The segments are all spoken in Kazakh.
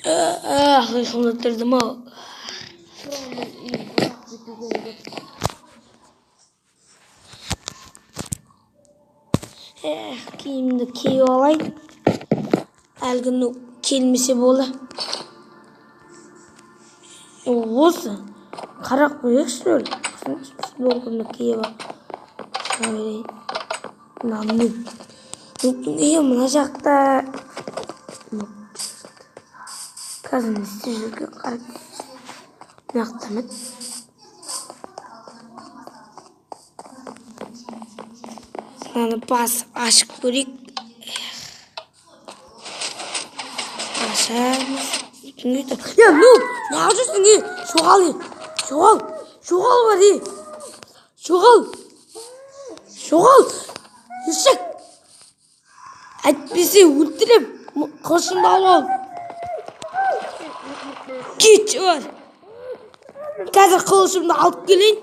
Ах, ұйқымды тұрдым ау. Проның үйін тонап кету керек еді. Эх, киімді киіп алайын. Әлгі нуб келмесе болды. Осы қарап қояйықшы өл. Футболкамды киіп алып шыға берейін. Мына нуб. Нубтың үйі мына жақта. Нуб. Қазір не істеп жүр екен, қарап кетейінші. Мына жақта ма? Мынаны басып ашып көрейік. Ашамыз. Нубтың үйі тұр. Е, нуб, неғып жүрсің, е? Жоғал, е. Жоғал. Жоғал бар, е. Жоғал. Жоғал. Ешек. Әйтпесе өлтірем. Қылышымды алып ал. Кетші бар. Қазір қылышымды алып келейін.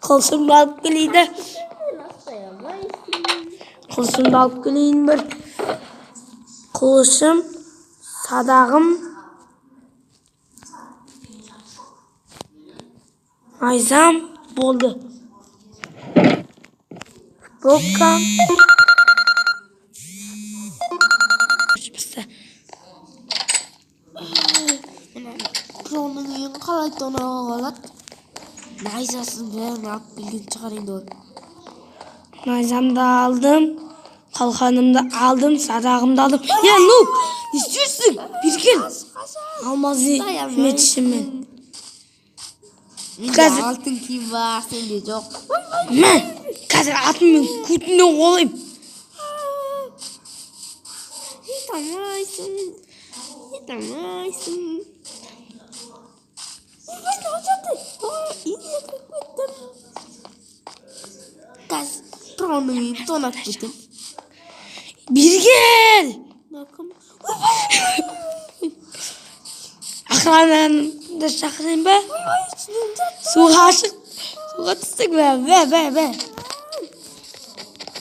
Қылышымды алып келейін де. Қылышымды алып келейін бір. Қылышым, садағым, найзам болды. Футболкам. Проның үйін қалай тонауға болады? Найзасын бәрін алып келген шығар енді ол. Найзамды алдым, қалқанымды алдым, садағымды алдым. Е, нуб, не істейсің? Бері кел. Алмаз мечіммен. Менде Қазір- алтын киім бар, сенде жоқ. Мә, қазір атыммен көтінен қуалаймын. Ете алмайсың. Ете алмайсың. Үйге кіріп кеттім. Қазір проның үйін тонап кетемін. Бері кел. Мына кім? Охрананы шақырайын ба? Ойбай, ішінен жатты. Суға ашық. Суға түстің бе? Бә, бә, бә.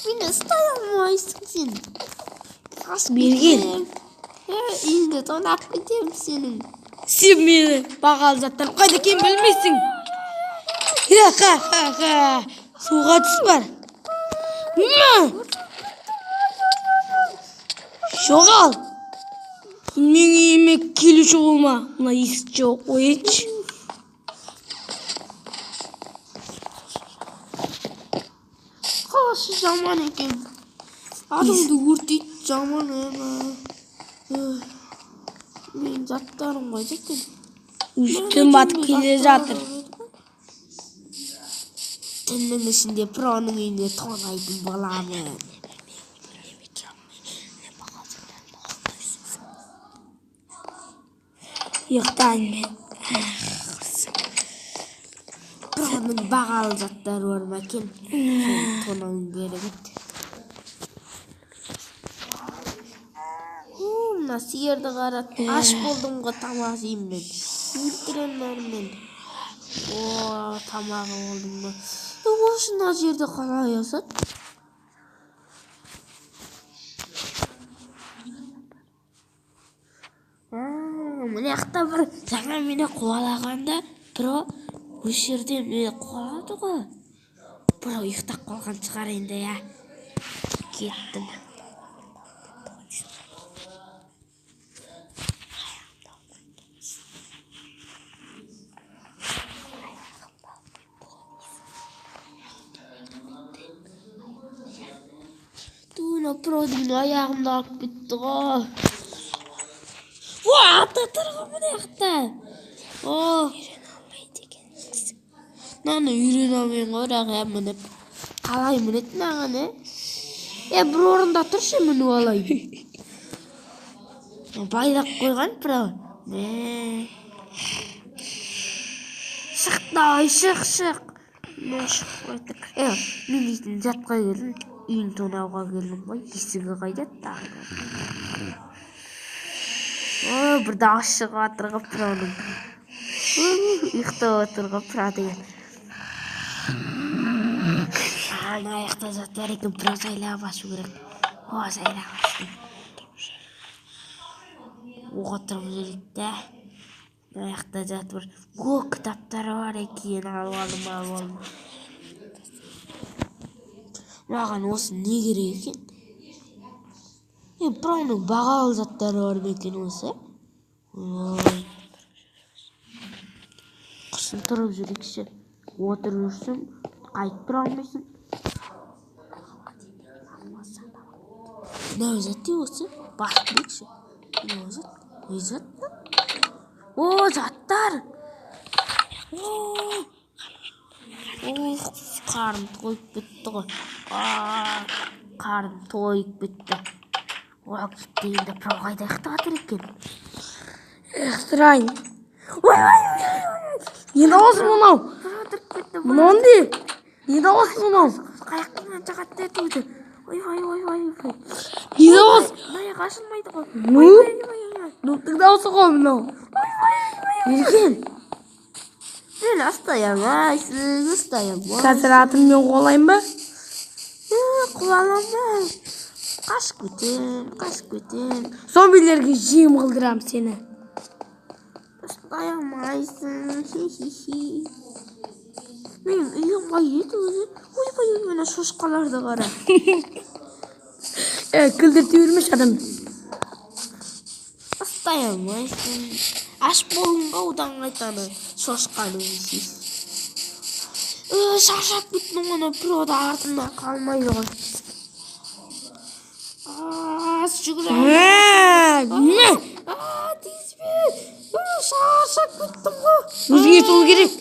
Мені ұстай алмайсың сен. Қашып Бері кел. кетемін. Үйіңді тонап кетемін сенің. Сен мені бағалы заттарым қайда екенін білмейсің. Ха, ха, ха. Суға түс бар. Мә! Жоғал. Менің үйіме келуші болма. Мына есікті жауып қояйыншы. Қаласы жаман екен. Адамды өртейді, жаман ема. Менің заттарым қайда екен? Үстім батып келе жатыр. Түннің ішінде проның үйіне тонайтын боламын. Ұйықтайын мен. Проның бағалы заттары бар ма екен? Соны тонауым керек еді. Мына сиырды қара, аш болдым ғой, тамақ жеймін мен. Өлтіремін мынаны мен. О, тамағы болдым ғой. Осы мына жерде қалай асады? Мына жақта бір жаңа мені қуалағанда про осы жерде мені қуалады ғой. Про ұйықтап қалған шығар енді, иә. Кеттім. Туна про деген аяғымды алып кетті ғой. О, ата тұр ғой мына жақта. О. Мынаны үйрене алмаймын ғой, бірақ иә, мініп. Қалай мінеді мынаған, е? Е, бір орында тұршы, мініп алайын. Байлап қойған про. Мә. Шық, давай, шық, шық. Мә, шық қойды. Е, мен дейтін затқа келдім. Үйін тонауға келдім ғой. Есігі қайда тағы? О, бір дауыс шығып жатыр ғой проның. Ұйықтап отыр ғой про деген. Ана аяқта зат бар екен, про жайлап ашу керек. О, жайлап аштым. Отырып жүрейік та. Мына жақта жатып бір. О, кітаптар бар екен. Алып алдым, алып алдым. Маған осы не керек екен? Бұрынның бағалы заттары бар ма екен осы? Ой. Құрсын, тұрып жүрейікші. Отырып жүрсем, қайтып тұра алмайсың. Мынау зат не осы? Басып көрейікші. Мынау зат? Не зат? О, заттар! О, қарным тойып кетті ғой. Қарным тойып кетті. О, кетті енді. Про қайда ұйықтап жатыр екен? Ұйықтырайын. Ой, ой, ой, ой. Не дауыс мынау? Про тұрып кетті. Мынау не? Не дауыс мынау? Қаяқтан шығады деді өзі. Ой, ой, ой, ой, ой. Не дауыс? Мына жақ ашылмайды ғой. Ну? Ой, ой, ой, ой. Нуптың дауысы ғой мынау. Ерген. Сен ұстай алмайсың, ұстай алмайсың. Қазір атыммен қуалайын ба? Қуалама. Қашып кетем, қашып кетем. Зомбилерге жем қылдырам сені. Ұстай алмайсың. Хи-хи-хи. Менің үйім қай еді өзі? Ойбай, ой, мына шошқаларды қара. Күлдірте бермеші адам. Ұстай алмайсың. Аш болдың ғой одан қайтаны шошқаны жейсің. Шаршап кеттім ғой, ана прода артымнан қалмайды ғой. Аз жүгіре алмаймын. Тиіспе. Шаршап кеттім ғой. Өзіңе сол керек.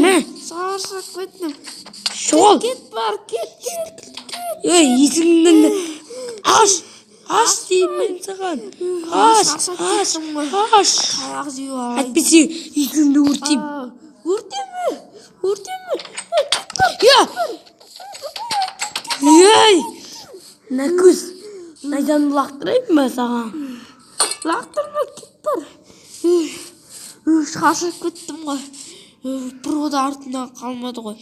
Мә. Шаршап кеттім. Шоғал. Кет бар, кет, кет, кет. Ей, есігіңнен аш. Аш деймін мен саған. Аш, Шаршап аш, кеттім ғой. аш. Тамақ жеп алайын. Әйтпесе есігіңді өртеймін. Өртеме, өртеме. Я! Ей! Нәкөз, найзамды лақтырайын ба саған? Лақтырма, кет бар. Шаршап кеттім ғой. Прода артынан қалмады ғой.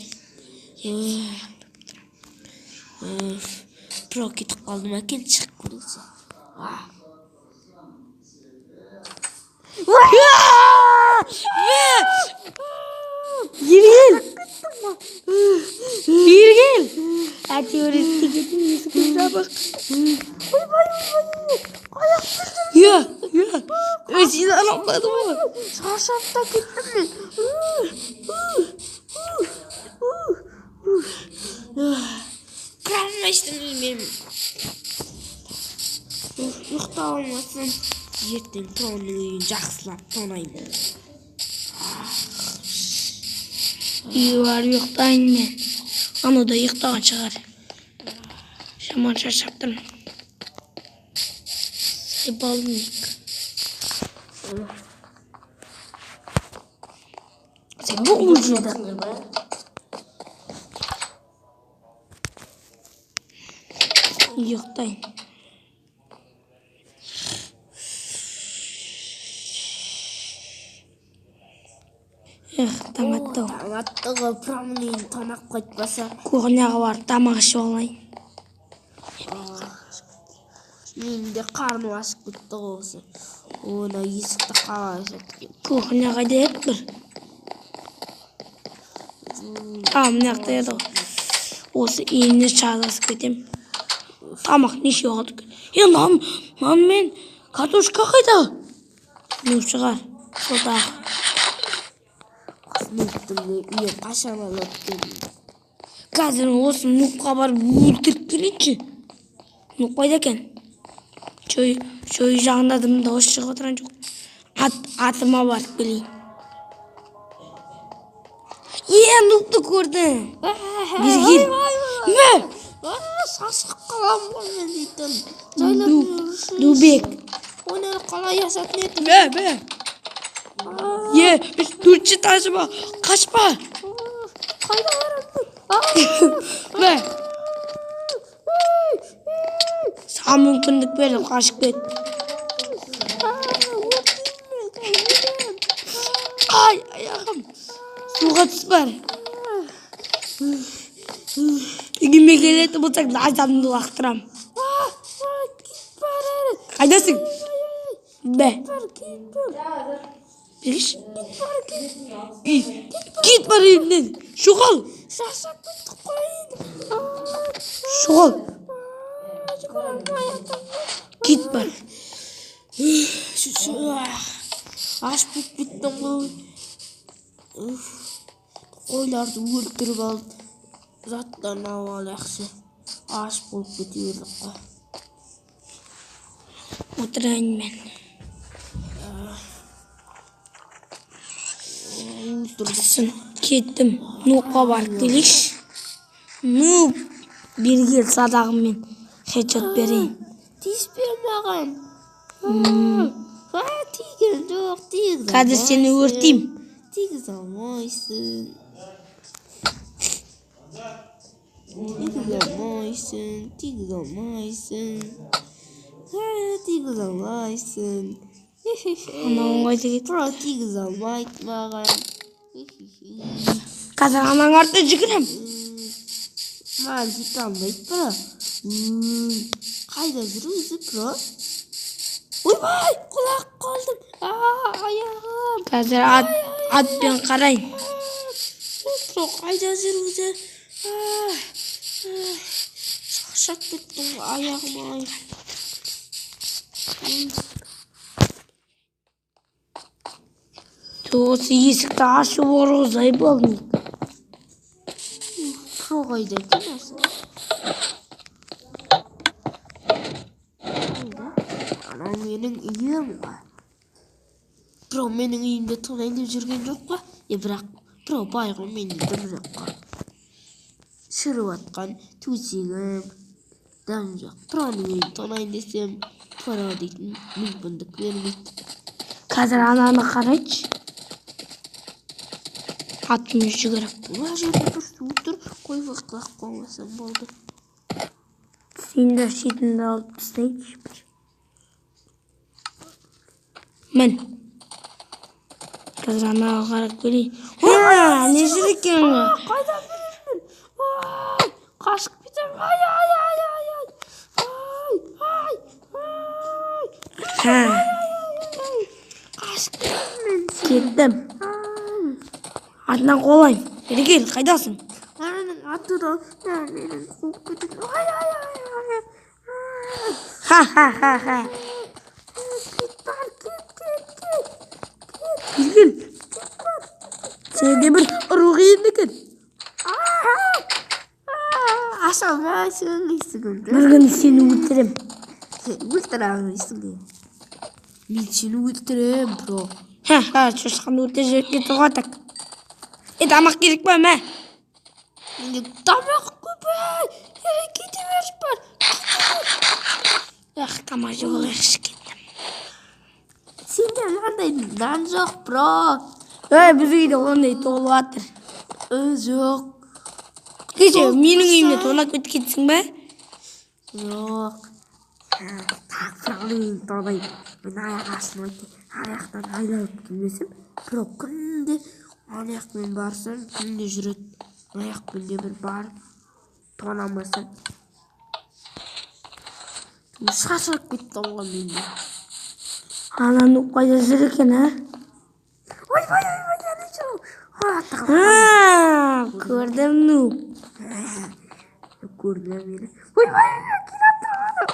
Про кетіп қалды ма екен, шығып көрейікші. Ерген! Ерген! Әйтеуір естігенім есігім жабық. Ойбай, ойбай, аяқ Я, я. Ей, сені аламадым ғой. Шаршап та кеттім мен. Кіре алмайсың мен. Ұйықтап алмасам, ертең Проның үйін жақсылап тонаймын. Үйге барып ұйықтайын мен. Анау да ұйықтаған шығар. Жаман шаршап тұрмын. Сайбалник. Сайбал бұл жерде. Ұйықтайын. Эх, таң атты ғой. Таң атты ғой, Проның үйін тонап қайтпаса. Кухняға барып тамақ ішіп алайын. Менің де қарным ашып кетті ғой осы. Оны есікті қалай ашады екен? Кухня қайда еді бір? А, мына жақта еді ғой. Осы үйімнен шатасып кетем. Тамақ неше уақыт екен? Е, нан, нан мен картошка қайда? Ну шығар. Сол тағы. Нуптың үйі қашан алады екен? Қазір осы нупқа барып өлтіріп келейінші. Нуп қайда екен? Шөй, шөй жағында дым дауыс шығып отырған жоқ. Атыма барып келейін. Е, нупты көрдім. Бізге. Мә! Шашып қаламын ғой мен дейтін. Жайлап жүрші. Дубек. Оны қалай ашатын едім? Мә, мә. Е, үш, төртінші этажыма қашпа. Қайда барамын? Мә. Саған мүмкіндік бердім, қашып кет. Ай, аяғым. Суға түс бар. Үйіме келетін болсаң, найзамды лақтырам. Кет бар әрі. Қайдасың? Бә. Бар, кет бар. Бергеш. Кет бар, кет. Үй, кет бар үйімнен. Жоғал. Шаршап кеттік қой енді. Жоғал. Жүгіре алмай жатырмын. Кет бар. Аш болып кеттім ғой. Қойларды өлтіріп алып, заттарын алып алайықшы. Аш болып кете бердік қой. Отырайын мен. Өлтірдік. Құрсын, кеттім. Нуқа барып келейікші. Ну, бері кел, садағыммен хедшот берейін. Тиіспе маған. Тиген жоқ, тигізе Қазір сені алмайсың. өртеймін. Тигізе алмайсың. Тигізе алмайсың, тигізе алмайсың. Тигізе алмайсың. Анауың қайда кетті? Бро, тигізе алмайды маған. Қазір ананың артынан жүгірем. Маған жете алмайды, бро. Қайда жүр өзі, бро? Ойбай, құлап қалдым. Аяғым. Қазір атпен қарайын. Бро, қайда жүр өзі? Шаршап кеттім ғой, аяғым ай. Осы есікті ашып ұру заебалник. Бро қайда екен осы? Қайда? Анау менің үйім ғой. Бро, менің үйімде тонайын деп жүрген жоқ қой. Бірақ бро бай ғой, менде дым жоқ қой. Шіріп атқан төсегім, дым жоқ. Броның үйін тонайын десем, бро дейтін мүмкіндік бермейді. Қазір ананы қарайыншы. Атымен жүгіріп. Мына жерде бір су тұр, қой құлап қалмасам болды. Сен де шетінді алып тастайыншы бір. Мін. Қазір анаға қарап көрейін. Не жүр екен ғой? Қайда жүрсің? Ай, қашып кетемін. Ай, ай, ай, ай, ай. Ай, ай, ай. Ха, Қашып кетемін мен. кеттім. Артынан қуалайын. Бері кел, қайдасың? Ананың аты да менің қуып кетеді. Ай, ай, ай, ай. Ха, ха, ха, ха. Кет бар, кет, кет, кет. Бері кел. Сенде бір ұру қиын екен. Аша алмайсың есігімді. Бір күні сені өлтірем. Сен өлтіре алмайсың. Мен сені өлтірем, бро. Ха, ха, шошқаны өлтіріп жіберіп кетті ғой так. Тамақ керек па, мә? Менде тамақ көп, ай. Ей, кете берші бар. Ах, тамақ жеп алайықшы, кеттім. Сенде мынандай нан жоқ, бро. Ей, біз үйде ондай толып жатыр. Жоқ. Кеше менің үйімде тонап кеткенсің бе? Жоқ. Тағы бір үйін тонаймын. Мен аяқ астына аяқтан айналып келмесем, бро күнде аяқпен барсам, күнде жүреді. Аяқпен де бір барып тонамасам. Шаршап кеттім ғой мен де. Ананы қайда жүр екен, а? Ойбай, ойбай, ана жүр. Көрдім, ну. Көрді мені. Ойбай, келе жатыр.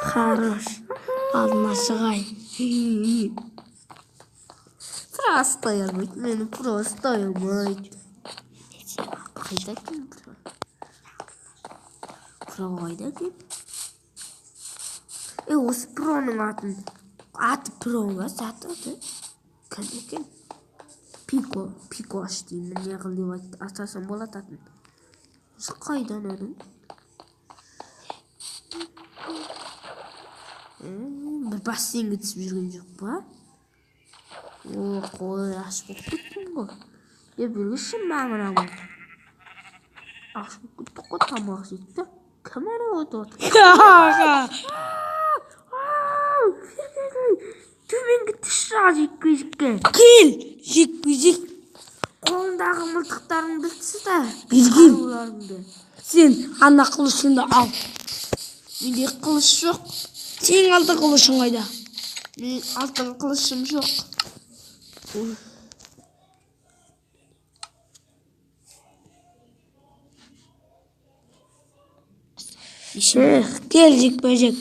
Хорош. Алдына шығайын. Просто ұстай алмайды, мені просто ұстай алмайды. Қайда екен бро? Бро қайда екен? Осы проның атын. Аты про ма? Аты аты. Кім екен? Пико, Пико аш деймін, не қыл деп атасам болады атын. Осы қайдан оның? Бір бассейнге түсіп жүрген жоқ па? О, қой, аш болып кеттім ғой. Бергіші маған ана. Аш болып кеттік қой, тамақ жейді да. Кім ана отыр? Төменге түсші, жекпе-жекке. Кел, жекпе-жек. Қолыңдағы мылтықтарыңды түсі да. Бері кел. Қаруларыңды. Сен ана қылышыңды ал. Менде қылыш жоқ. Сенің алтын қылышың қайда? Менің алтын қылышым жоқ. Эх, кел жекпе-жек.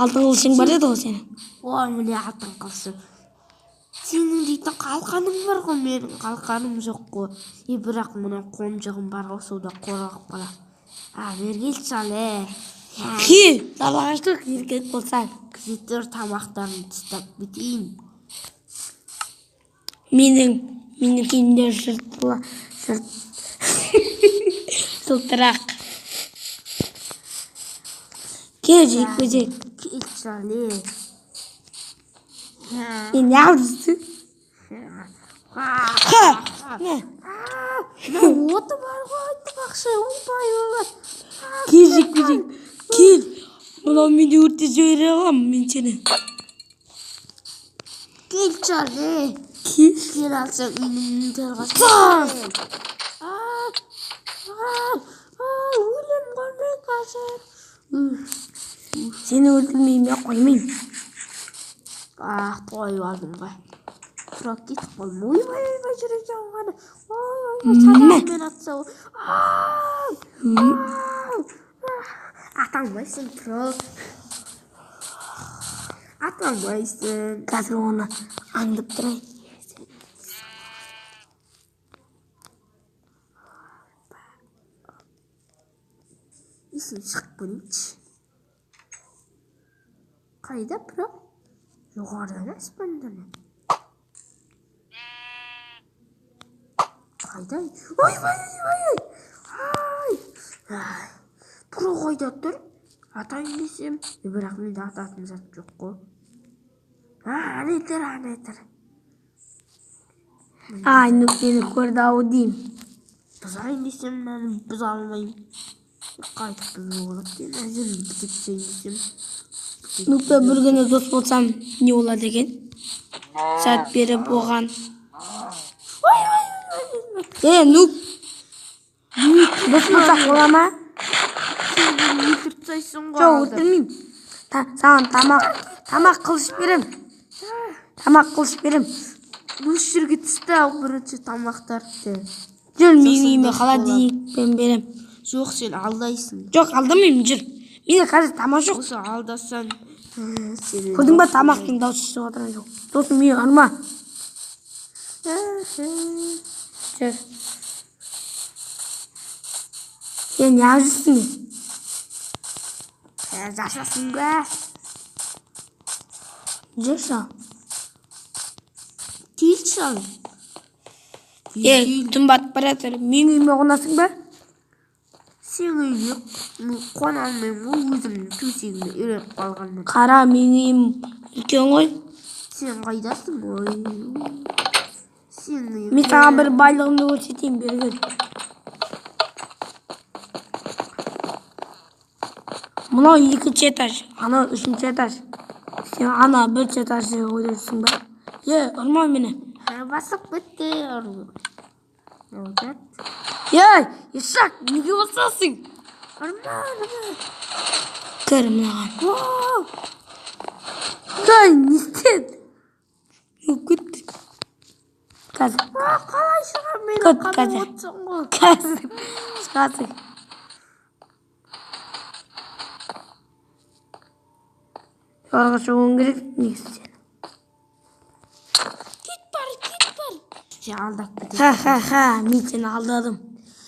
Алтын қылышың бар еді ғой сенің. Ой, міне алтын қылышым. Сенің дейтін қалқаның бар ғой, менің қалқаным жоқ қой. И бірақ мына қонжығым бар ғой, суда қорғап қалады. А, бері келші ал, е. Кел, далаға шық, еркек болсаң. Күзеттер тамақтарын тастап кетейін. Менің киімдер жыртыла, жырт, жылтырақ. Кел жекпе-жек. Келші ал, е. Сен неғып жүрсің? Ха! Мә, Мына оты бар ғой, айтпақшы, ойбай, ойбай. кел жекпе-жек. Кел. Мынау мен де өртеп жібере аламын мен сені. Келші ал, е. Кел. Кел алсаң үйімнің талғасы. Өлем ғой мен қазір. Сені өлтірмей мен қоймаймын. Ах, тойып алдым ғой. Тұра кетіп қалдым. Ойбай, ойбай, жүрек жанғаны. Ой, ойбай, садағымен атса. Ата алмайсың, тұра. Ата алмайсың. Қазір оны аңдып тұрайын. Есім шығып көрейінші. Қайда, бірақ? Жоғарыда ма, аспанда ма? Қайда? Ойбай, ойбай, ой! Ай! Ай! Про қайда тұр? Атайын десем, бірақ менде ататын зат жоқ қой. А, әне тұр, әне тұр. Ай, нүк мені көрді ау деймін. Бұзайын десем, мынаны бұза алмаймын. Қайтып бұзуға болады екен, әзір бітіп тастайын десем. Нүкпен бір күні дос болсам не болады екен? Сәт беріп оған. Ой, ой, ой, ой. Е, Нүк. Дос болсақ бола ма? Сен мені өлтіріп тастайсың ғой. Жоқ, алдап. өлтірмеймін. Саған тамақ қылыш берем. Тамақ қылыш берем. Осы жерге түсті ау бірінші тамақтарды. Жүр, менің үйіме дос холодильникпен берем. Жоқ, сен алдайсың. Жоқ, алдамаймын, жүр. Менде қазір тамақ жоқ. Осы алдасаң, сен Көрдің ба, тамақтың дауысы шығып отырған жоқ. Досым, мені ұрма. Жүр. Сен неғып жүрсің? Жасасын ба? Жүр шал. Келші ал. Е, түн батып бара жатыр. Менің үйіме қонасың ба? Сен үйге мен қона алмаймын ғой, өзімнің төсегіме үйреніп қалғанмын. Қара, менің үйім үлкен ғой. Сен қайдасың? Ой. Сен үйің. Мен саған бір байлығымды көрсетейін, бері кел. Мынау екінші этаж, анау үшінші этаж. Сен ана бірінші этажды ойлап жүрсің ба? Е, ұрма мені. Басып кетті. Ұрма, Ей, ешак, неге басасың? ұрма. Кір мынаған. Вау! Тай, не істеді? Жоқ, кетті. Қазір, А, қалай шығамын мен? Күт, Қамап қазір. отырсың ғой. Қазір шығасың. Жоғарыға шығуың керек негізі сен. Кет бар, кет бар. Сен алдап кетесің. Ха ха ха, мен сені алдадым.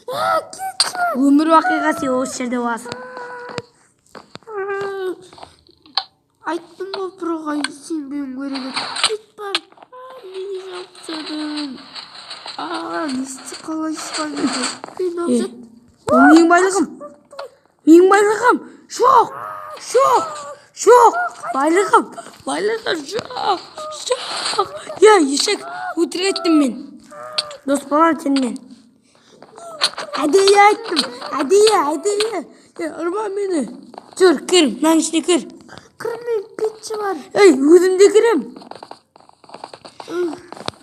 А, кетші. Өмір уақиға сен осы жерде боласың. Айттым ғой, проға сенбеуім керек еді. Кет бар. А, неге жауып тастадың? А, не істе, қалай шығамын енді? Мен абзат. Ол менің байлығым. Менің байлығым. Жоқ, жоқ, жоқ. Байлығым, байлығым жоқ, жоқ. Я, ешек, өтірік айттым мен. Дос боламын сенімен. Әдейі айттым, әдейі, әдейі. Е, ұрма мені. Жүр, кір, мынаның ішіне кір. Кірмеймін, кетші бар. Ей, өзім де кірем.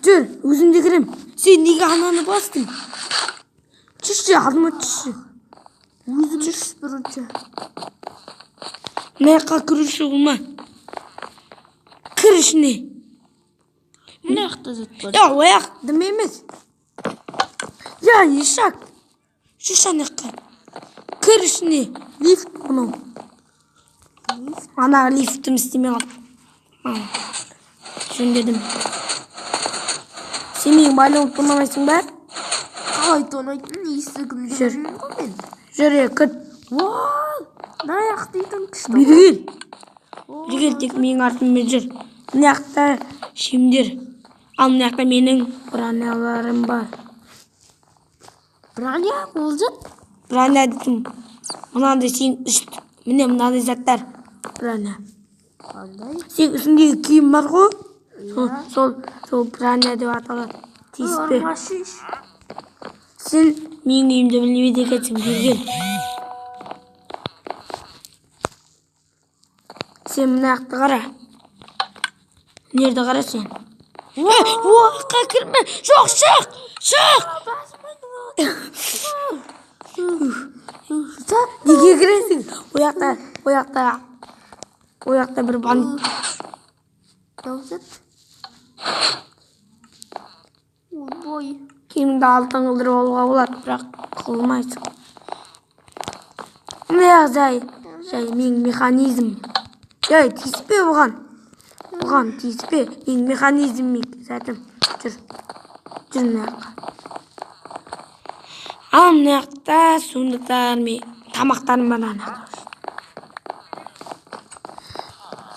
Жүр, өзім де кірем. Сен неге ананы бастың? Түсші, алдыма түсші. Өзім түс бірінші. Мына жаққа кіруші болма. Кір ішіне. Мына жақта зат бар. Я, ол жақ дым емес. Я, ишак. Жүрші ана жаққа. Кір ішіне. Лифт мынау. Ана лифтім істемей қалды. Мана. Жөндедім. Сен менің байлығымды тонамайсың ба? Қалай тонайтын есігімді Жүр. білмеймін ғой мен. Жүр, е, кір. Вау, мына жақ дейтін күшті. Бері кел. Бері кел, тек менің артыммен жүр. Мына жақта шемдер. Ал мына жақта менің броняларым бар. Броня ол зат. Броня дейтін мынандай сен үст, міне мынандай заттар. Броня. Қандай? Сен үстіндегі киім бар ғой. Сол, сол, сол броня деп аталады. Тиіспе. Ормашиш. Сен менің үйімді білмейді екенсің. Бері кел. Сен мына жақты қара. Мына жерді қара сен. Ой, кірме. Жоқ, шық! Шық! Неге кіресің? О жақта, о жақта, о жақта бір бандит. Мынау зат. Ойбой. Киіміңді алтын қылдырып алуға болады, бірақ қылмайсың. Мына жай, жай менің механизм. Ей, тиіспе оған. Оған тиіспе. Менің механизм затым. Жүр. Жүр мына жаққа. Ал мына жақта сундуктар, мен тамақтарым бар ана жақта.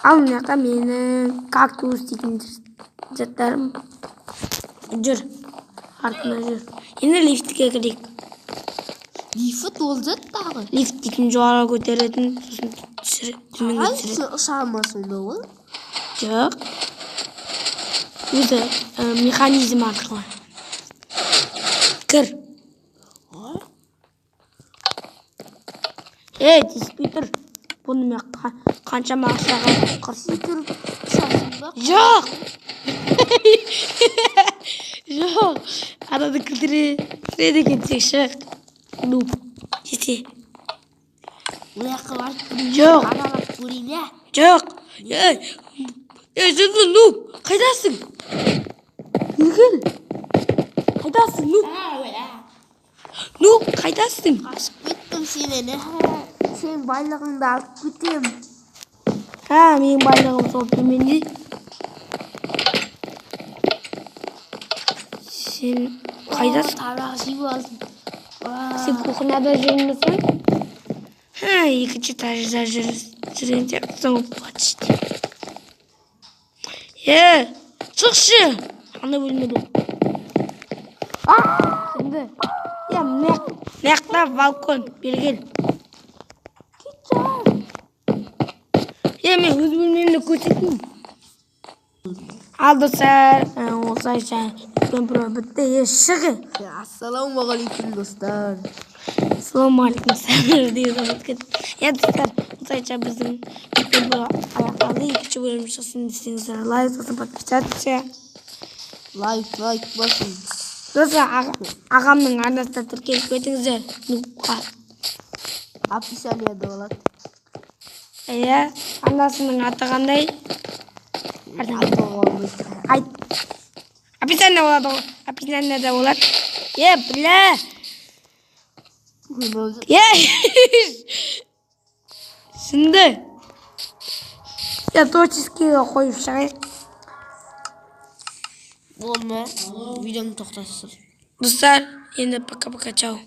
Ал мына жақта менің кактус дейтін заттарым. Жүр. Артына жүр. Енді лифтке кірейік. Лифт ол зат тағы. Лифт дейтін жоғары көтеретін, сосын түсір, төменге Қалай түсіретін. сен ұша ма сонда ол? Жоқ. Өзі механизм арқылы. Кір. Ей, тиіспей тұр. Бұны мен қаншама ақшаға қырсың. Секіріп ұшасың ба? Жоқ. Жоқ. Ананы күлдіреді екен тек шық. Ну, жете. Ол жаққа барып Жоқ. аралап көрейін, иә? Жоқ. Ей, ей, жынды, нуб, қайдасың? Бері кел. Қайдасың, нуб? Нуб, қайдасың? Қашып кеттім сенен. Сен байлығыңды алып кетемін. Ха, менің байлығым сол төменде. Сен қайдасың? Тамақ жеп алдым. Сен кухняда жүрмісің? Ха, екінші этажда жүрген сияқтысың ғой, почти. Е, шықшы! Ана бөлмеден. Енді. Е, мына жақта балкон, бері кел. Е, мен өз бөлмемді көрсетейін. Ал достар, осылайша үлкен проба бітті. Е, шық. Ассалаумағалейкум, достар. Ассалаумағалейкум деген ұмытып кеттім. Иә, достар, осылайша біздің үлкен проба аяқталды. Екінші бөлім шықсын десеңіздер, лайк басып, подписаться. Лайк, лайк басın. Достар, ағамның арнасына тіркеліп кетіңіздер. Нубқа. Описаниеда болады. Иә, арнасының аты қандай? Айтуға болмайды. Айт. Описание болады ғой. Описаниеда болады. Е, бля. Е, шынды. Я творческийге қойып шығайық. Болды ма? Видеоны тоқтатсын. Достар, енді пока-пока, чао.